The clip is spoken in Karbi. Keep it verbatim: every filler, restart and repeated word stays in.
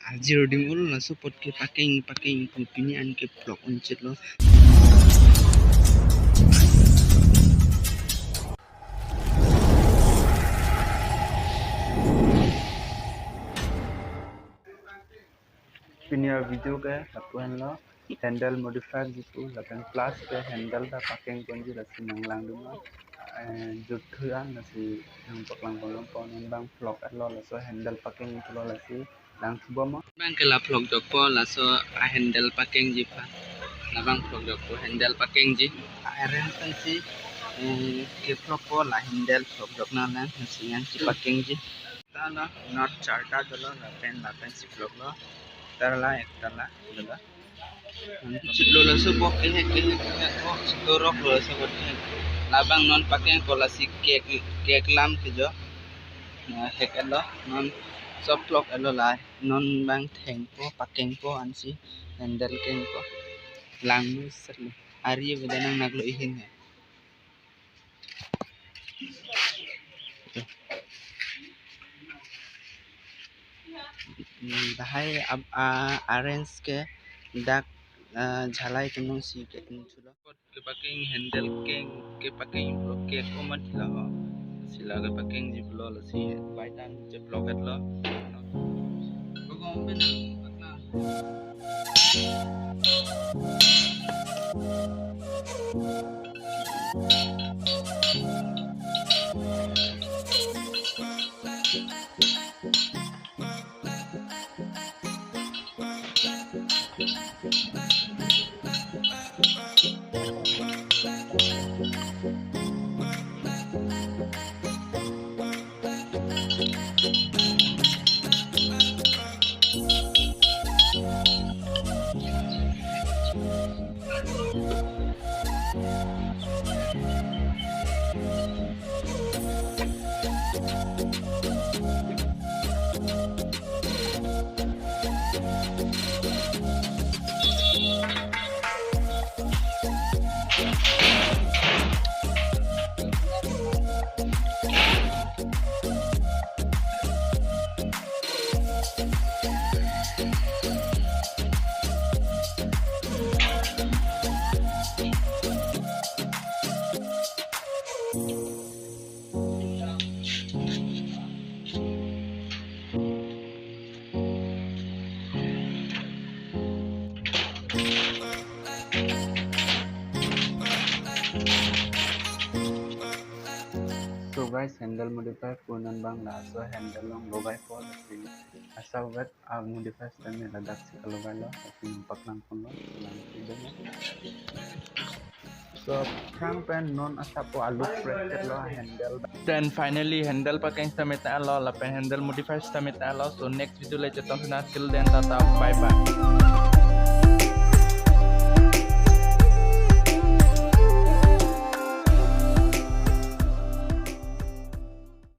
Ajir dim ul laso apot kepakeng pakeng pu pini an ke vlog unchit lo. Pini a-video ke lapu henlo, handle modifier jipu lapen plus ke handle ta pakeng ponji lasi nanglangdun ma. Eh, juthu an lasi nangpaklang ponlo, non abang vlog-etlo, laso handle pakeng pulo lasi langthupo mo. Abang ke la vlog jokpo, laso a-handle pakengji pa. Labang vlog jokpo, handle pakengji. A-arrange pensi, eh, ke vlogpo, la handle vlog jok nanglang, lasi nangsi pakengji. Tala not charta dolo, lapen lapen si vlog lo. Tala ek tala dolo. Chiplo laso bok kehek kehek kehek ko sitorok lo laso bok kehek. Labang non pakengpo lasi kek kek lam kejo. Na hek-etlo non sob vlog-etlo la. Non abang thengpo pakengpo ansi handle kengpo. Langno serlo. Ari beda nang naglo ihin he. Hmm, lahai ab-, a-, arrange ke dak, ah, jhalai kenung si ke inthulo. Kepakeng handle keng, kepakeng pulo kek omat sila ho. Sila kepakengji pulo lasi baitang je vlog-etlo. Kogong pen paklang. So guys, handle modifier pu non abang laso handle along logaipo lasi asap vet a-modifier sitame ladak si kalogailo, lasi nangpaklang ponlo, lang si demo. So, aphrang pen non asap po a-loop press-etlo handle. Then finally handle pakeng sitame ta-etlo, lapen handle modifier sitame ta-etlo. So next video le chetong sina, till then tata, bye bye.